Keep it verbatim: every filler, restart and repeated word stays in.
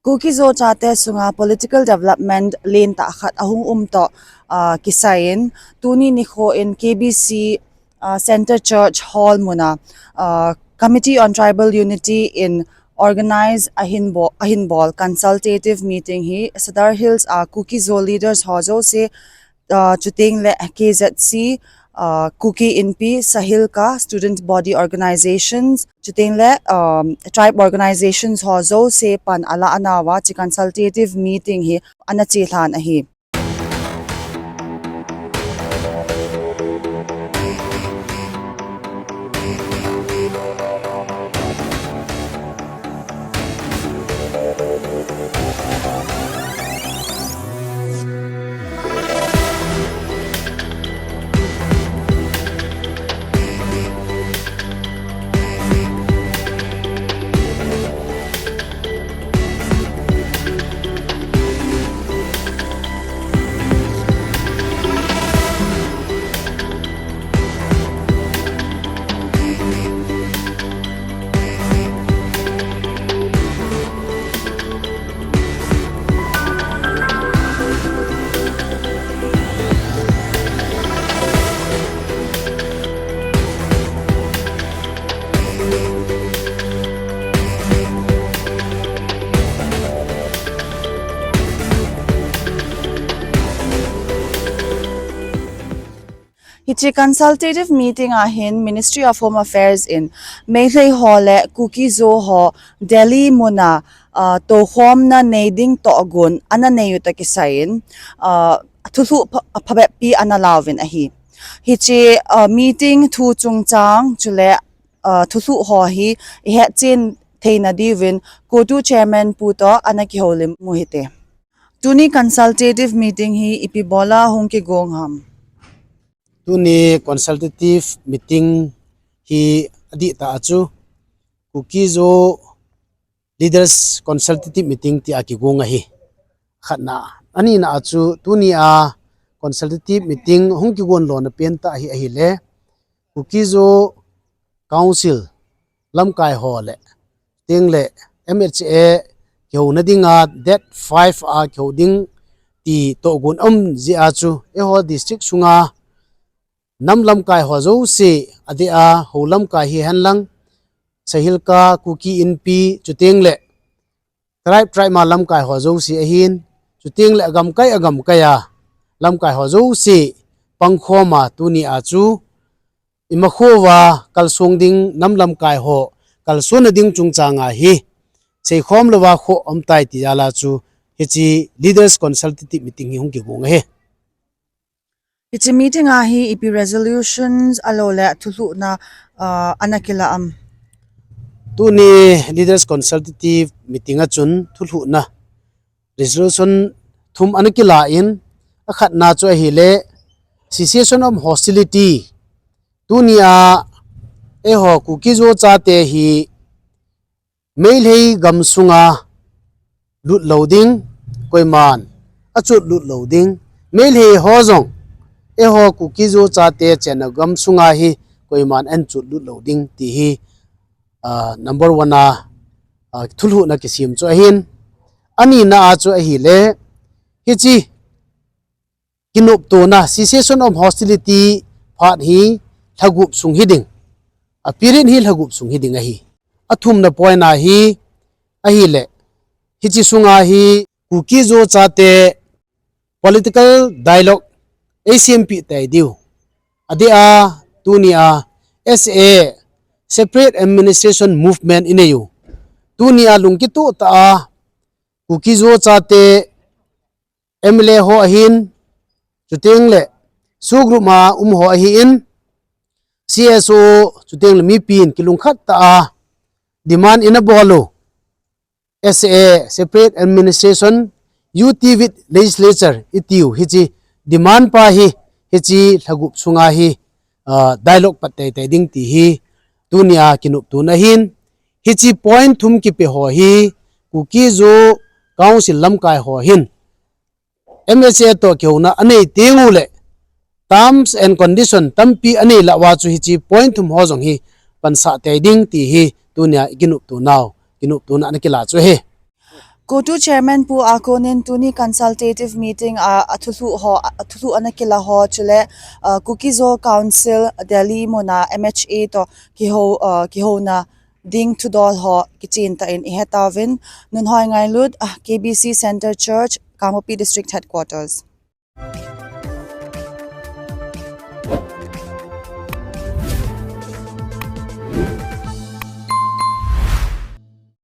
Kuki Zo chate sunga political development lentah khat ahung um toh, ah, kisaiyin, tuni nikho in K B C, ah, Center Church Hall muna, ah, Committee on Tribal Unity in organize ahin bo-, ahin bol consultative meeting hi Sadar Hills a Kuki Zo leaders ho jouse, ah, chuteng le K Z C, ah, Kuki Inpi, Sahilka, student body organizations, chuteng le, um, tribe organizations ho jouse pan ala ana uva hiche consultative meeting hi ana chelhan ahi. Hiche consultative meeting a hin Ministry of Home Affairs in Meitei ho le Kuki Zo ho Delhi muna, ah, toukhomna nei ding tohgon ana nei u toh kisaiyin, ah, thulhuh pha-, phabep pi ana lauvin ahi. Hiche, ah, meeting thu chungchang chule, ah, thulhuh ho hi ihet chen theina diuvin COTU chairman pu toh ana kihoulim u hite. Tuni consultative meeting hi ipi bola hung kigong ham? Tuni consultative meeting hi adih tah a chu Kuki Zo Leaders Consultative Meeting tia kigong ahi. Khatna. Anina a chu tuni a consultative meeting hung kigon lona pen tah hi ahile, Kuki Zo Council lamkai ho le, chuteng le M H A kihouna dinga date five a kihou ding ti tohgon um jeh a chu, eiho district sunga nam lamkai ho jouse, adeh a Ho lamkai hihen lang, Sahilka, Kuki Inpi, chuteng le tribe, tribe ma lamkai ho jouse ahin, chuteng le agamkai, agamkai a lamkai ho jouse pangkhom a tuni a chu, imakhouva kalsong ding nam lamkai ho kalsonna ding chungchang a hi seikhom louva khoh um tai ti jal a chu hiche Leaders Consultative Meeting hi hung kigong ahi. Hiche meeting a hi ipi resolutions ahilou le thulhuhna, ah, ana kila am? Tuni Leaders Consultative Meeting a chun thulhuhna resolution thum ana kila in, akhatna chu ahile cessation of hostility. Tuni a eiho Kuki Zo chate hi Meitei gam sunga lut lou ding, koiman achot lut lou ding. Meitei ho jong eiho Kuki Zo chate chenna gam sunga hi koiman anchot lut lou ding ti hi, ah, number one a, ah, thulhuhna kisem chu ahin. Anina a chu ahile, hiche kinoptona, cessation of hostility phat hi lhagup sung hiding, a period hi lhagup sung hiding ahi. Athumna point a hi ahile, hiche sunga hi Kuki Zo chate political dialogue eisempeh tei diu, adeh a tuni a S A, Separate Administration Movement inei u, tuni a lungkitoh tah a Kuki Zo chate M L A ho ahin, chuteng le SoO group ma um ho ahin, C S O, chuteng le mipin kilungkhat tah a demand ina bol u, S A, Separate Administration, U T with Legislature itiu, hiche demand pa hi, hiche lhagup sunga hi, ah, dialogue pat tei tei ding ti hi tuni a kinoptona ahin. Hiche point thum kipe ho hi Kuki Zo Council lamkai ho hin M H A toh kihouna anei teng ule terms and condition tampi anei lah uva chu hiche point thum ho jong hi pansah tei ding ti hi tuni a ikinopto nau, kinoptona ana kila chu ahi. COTU Chairman Pu Akonin tuni consultative meeting a, a thulhuh ho, a thulhuh ana kila ho chule, uh, Kuki-Zo Council Delhi muna M H A to kiho, uh, kihona ding thudol ho kichen ta in i hetauvin. Nunhoi Ngailut, uh, K B C Center Church, Kangpokpi District Headquarters.